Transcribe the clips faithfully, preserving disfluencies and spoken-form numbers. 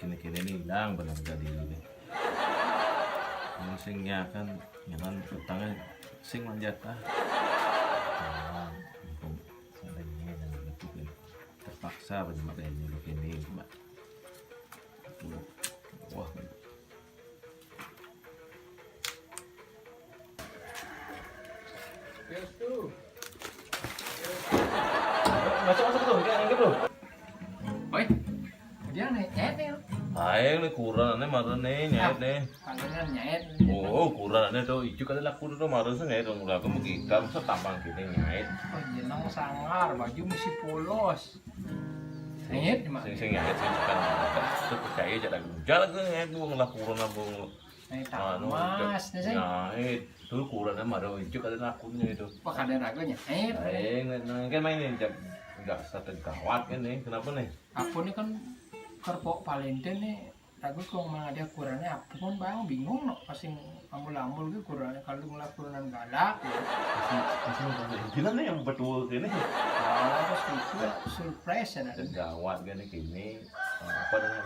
Ini kene ini ilang bener jadi ini. Yang sing nyakan, nyakan petangnya sing manjat ah. Nah, mumpung ada ini dan itu kan terpaksa banyak ini begini, Mbak. Tuh. Wah. Masuk, masuk, Bro. Enggak, enggak, Bro. Oi. Dia naik, naik nih. Ayo nih kurang nih marah nih nyait nih. Panggilnya nyait. Oh, kurang nih tuh ijuk ada laku tuh marah sih nyait dong laku mau kita masa tampang gini nyait. Oh, jeneng sangar, baju mesti polos. Nyait, Mak. Sing sing nyait sing kan. Tuh percaya aja lagu. Jalan gue nyait gue ngelakuin apa. Nah, anu, tamas, nih, sih. Nah, itu ukurannya mah ada ijuk ada lakunya itu. Wah, ada ragunya. Eh, Eh, nggak, nggak, kan main ini, Cak. Nggak satu gawat kan nih. Kenapa nih? Aku nih kan kerpok Valentine nih, ragu kok mau ada ukurannya apa pun bang bingung no pasti ambul-ambul gitu ukurannya kalau ngelakuin galak gitu. Masih, masih mau pakai. Gila nih yang betul ini. Harus gitu surprise ya. Gawat kan nih gini. Apa dengan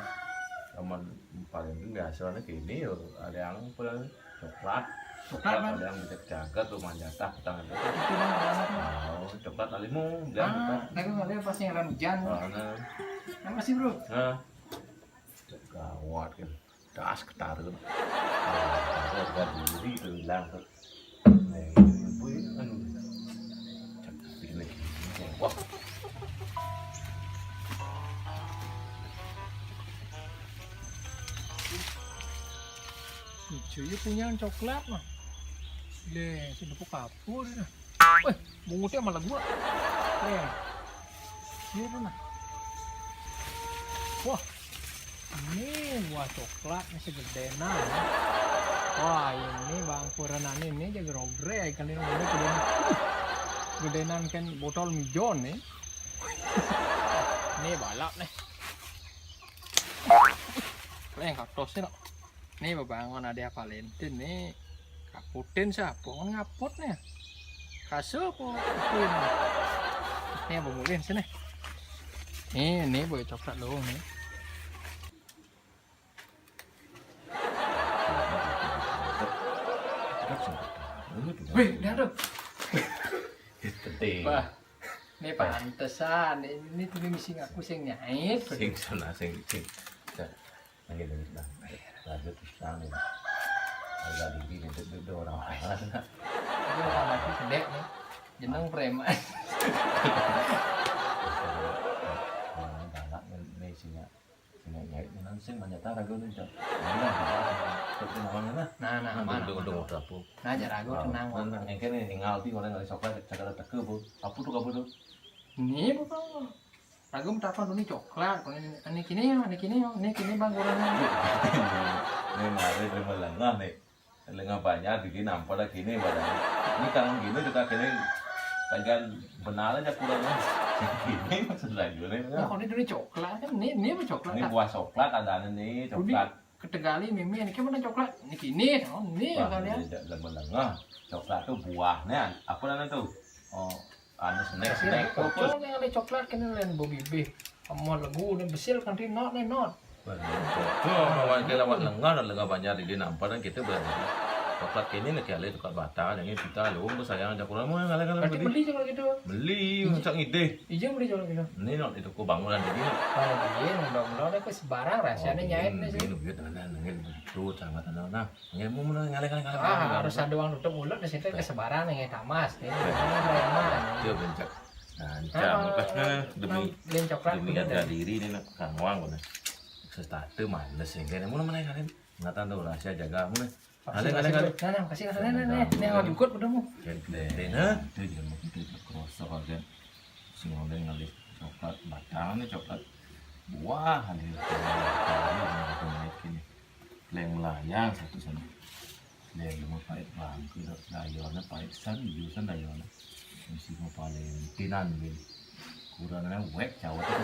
teman paling biasanya gini yo ada yang pulang coklat. Coklat, Bang. Ada yang bisa jaga tuh manjatah petang itu. Itu, Bang, banget, Bang. Oh, coklat alimu bilang Ah, bukan. Tapi nggak ada pas yang hujan. Oh, nah. Makasih, Bro. Nah. Gawat kan. Das ketarun. Harga diri itu hilang tuh. Nah, itu ibu ini anu. Cek bikin lagi. Wah. Lucu ya punya coklat mah. Le, sini aku kapur nah. Weh, bungutnya malah gua. Le. Iya tuh nah. Wah. Ini buah coklat masih gedenan. Wah, ini bang ukuran ini jaga rogre kan ini udah gedenan. Gedenan kan botol mijon nih. Ini balap nih. Leng katos nih. Nih bebangun ada Valentine nih. Kaputin siapa? Kan ngaput nih. Kasih apa? Kaputin. Nih bungulin sini. Nih, nih boleh coklat dulu nih. Wih, dah tuh. Gede. Wah, ini pantesan. Ini tuh misi aku sing nyait. Sing sana, sing, sing. Nah, lanjut, lanjut, lanjut, terus sana. Harga diri, lanjut, lanjut, orang. Ini orang mati gede nih. Jeneng preman. Orang galak nih, isinya. Sing nyait nang sing manyata ragu nih, Cok. Ini lah, ini lah. Cok, ini namanya lah. Nah, nah, nah, aman, duduk, aman. Duduk, duduk, duduk. Nah, aja ragu, tenang, tenang. Yang kene tinggal di orang nggak coklat, cakar teke, Bu. Apa tuh, apa tuh? Ini bukan. Ragu minta apa dulu nih coklat. Kalau ini, ini kini ya, ini kini ya, ini kini bang kurang. Ini mari terima lengah nih. Lengah banyak bikin nampak dah gini badan. Ini kalau gini juga kini bagian benar aja kurang. Gini maksud saya gini. Nah, kalau ini dulu coklat kan, ini ini apa coklat? Ini buah coklat ada nih coklat. Ketegali mimi ini kan mana coklat? Ini kini, oh, ini kali ya. Lengah. Coklat tuh buahnya apa namanya tuh? Oh, anu snack snack. Coklat yang ada coklat kini lain bobi bih. Kamu lagu dan besil kan di not nih not. Tuh, kawan kita lewat lengah dan lengah banyak di nampak dan kita berani. Coklat kini nak kali tukar batang, yang ini kita lu, aku sayang aja kurang mau ngalah ngalah. Berarti beli kalau gitu. Beli, macam ide. Iya beli kalau gitu. Ini not itu aku bangunan ini. Mana beli, nendang nendang aku sebarang rasanya nyait nih sih. Ini gitu nah, ini itu sangat tenang nah. Ini mau ngalah ngalah ngalah. Ah, harus ada uang tutup mulut di situ ke sebarang nih tamas nih. Preman. Dia bencak. Nah, cam pas nah demi demi harga diri ini nak kangwang mana. Sestate mana sih kan mana mana kalian? Nggak tahu rahasia jaga mana. Ada ada ada. Nah, kasih kasih nih nih nih yang ikut udah mau. Jadi nah itu jadi mau kita itu kerosok aja. Sing udah ngalih coklat batang nih coklat buah nih. Ini naik ini. Leng melayang satu sana. Leng mau pahit bangku dayona pahit san jusan dayona. Mesti mau paling tinan bin. Kurangnya wek cawat itu.